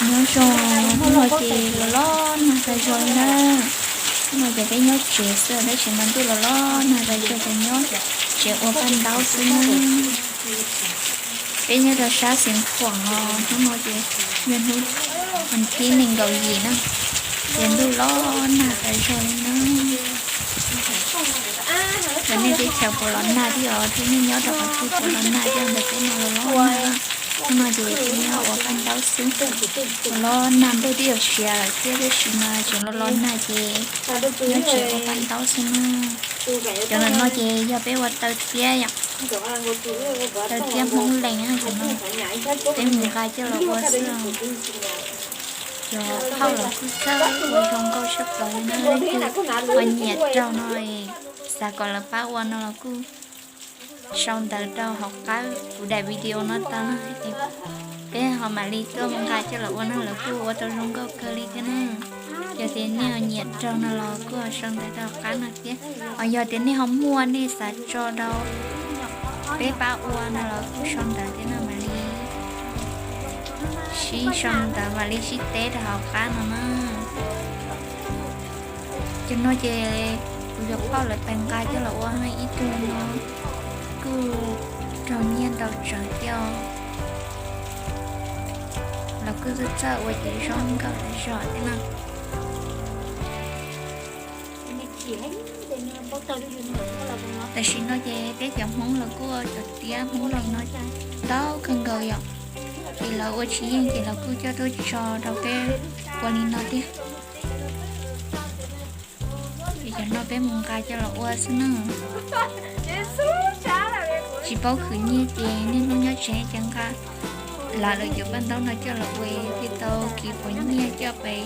Nyob zoo, hnub no ces los los nag tas zog li na. Hnub no ces peb nyob tsev xwb tab sis mas ntuj los los nag tas zog ces nyob tsev ua paj ntaub xwb na. Peb nyob rau sab Xeev Khuam os, hnub no ces yog hnub thib nees nkaum yim na, ces ntuj los nag tas zog li na. Cov nej teb chaws puas los nag thiab os, thiab nej nyob rau qhov twg puas los nag thiab, ntawm peb no los los nag. Hnub no ces peb nyob ua paj ntaub xwb, los los nag ntuj twb yuav siav lawm thiab, tab sis mas tseem los los nag ces nyob tsev ua paj ntaub xwb na. Cov ntawm no ces yog peb ua taw tiab yom, taw tiab Hmoob Lees cov no, peb mus nqa coj los ua xwb. Cov phauj los kuj txawj ua zoo nkauj tshaj plaws li na, ua nyiam raug no, xav kom lawv pab ua no los kuj sau ntawv rau hauv qab kuv daim video no tau na, peb ho mam li tuaj mus nqa coj los ua na, lawv kuj ua tau zoo nkauj kawg li thiab na. Yog tias nej ho nyiam raug no los kuj ho sau ntawv rau hauv qab no thiab, ho yog tias nej ho muaj nej xav tso rau peb pab ua no los kuj sau ntawv thiab no mam li sib sau ntawv mam li sib teb rau hauv qab no na. Cov no ces kuv cov phauj lawv pab nqa coj los ua, ib tug no kuj raug nyiaj ntau tsawv thiab os. Lawv kuj txawj txawj ua ces zoo nkauj tas zog thiab na. Tam sim no ces peb cov Hmoob los kuj ua cov tiab Hmoob Lees no ntau kawg nkaus yom, ces lawv ua tsis yeej ces lawv kuj coj tuaj tso rau peb ua li no thiab. Ces cov no peb mus nqa coj los ua xwb na. Tsis paub khwv nyiaj ces niaj hnub nyob tsev ces nqa lawv cov paj ntaub no coj los ua thiaj tau kev pov nyiaj coj pem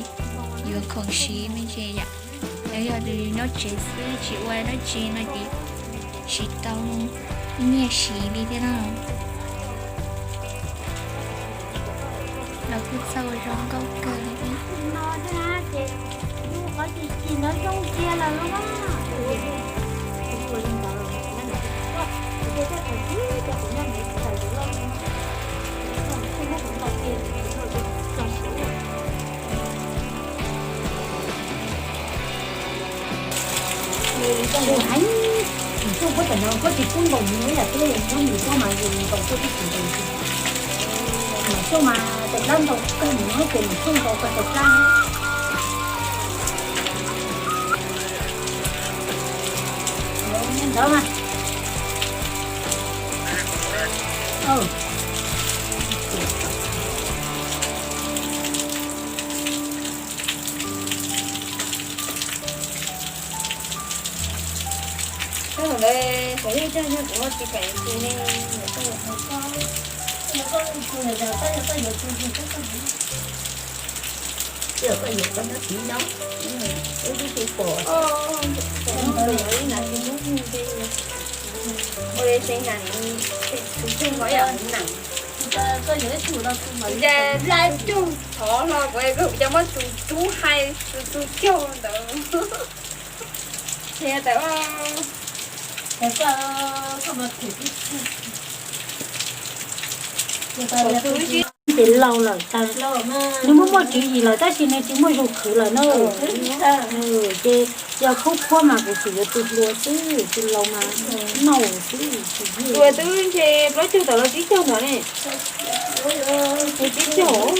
yuav khoom siv me ntsis yom. Yog tus nyob tsev xwb tsis ua dab tsi no ces tsis tau nyiaj siv li thiab na. Los kuj txawj ua zoo nkauj kawg li thiab. Heev, tus xyoo puab tam no puab tsis pub nkaus nws yam twb nyob nws puab mas yus nkaus puab tib si nkaus. Nws xyoo mas tes dawb ntau kawg nws nyob ces nws xyoo nkaus kawg tau plab. Ntawd mas. Koj ntawd xyov yog coj yog kuv ho tsis kam yuav tus ne, yog koj yuav tus, yog koj, yog koj yuav tus, yog koj yuav tus, yog koj yuav koj nyob txiv nyob, wb twb tsis pom. Ua li seev na, tus kheej hov yam nam, tus cas laj cuag thov hlo kuv, kuv cov muab tus tub hais tus tub caug ntawd. Ces tawm, ces laus lawm tas, nws muaj muaj tswv yim lawm tab sis nws tsis muaj zug khwv lawm na. Ces yog khub khuab mas kuv tsis yuav tus hluas xwb, tus laus mas noj xwb. Tus twb ntshe plaub caug tawm los tsib caug ntawd ne. Tsib caug.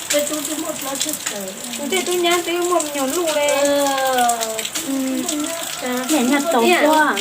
Tus tej tub nyab twb muaj me nyuam luj li. Niam nyuam tau tuaj.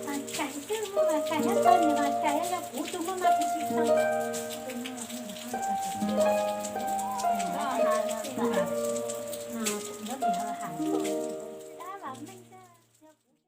Mas kais xwb, mas kais nyob tau, mas kais yog kuv tus muaj mas kuv tsis tau.